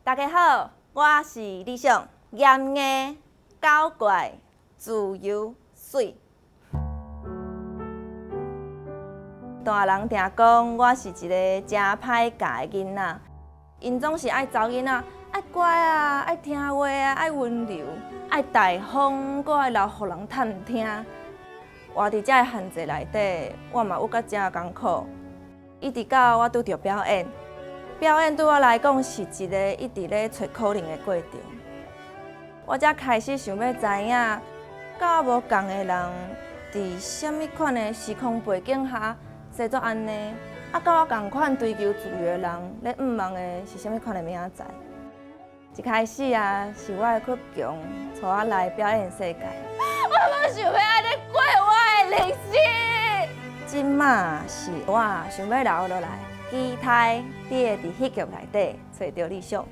大家好，我是理想，嚴硬、搞怪、自由、媠。大人定講我是一个誠歹教的囡仔，𪜶總是愛查某囡仔愛乖啊，愛聽話啊，愛溫柔，愛大方，閣愛留予人探聽。活佇這个限制內底，我嘛有甲誠艱苦。一直到我拄著表演，表演對我來講是一个一直咧揣可能的過程。我才開始想欲知影，佮我無仝的人，佇啥物款的時空背景下生做按呢？啊，佮我仝款追求自由的人，咧向望的是啥物款的明仔載？一開始啊，是我的倔強，帶我來表演世界。我無想欲按呢過我的人生。這馬是我想欲留落來，期待你會佇戲劇內底揣著理想。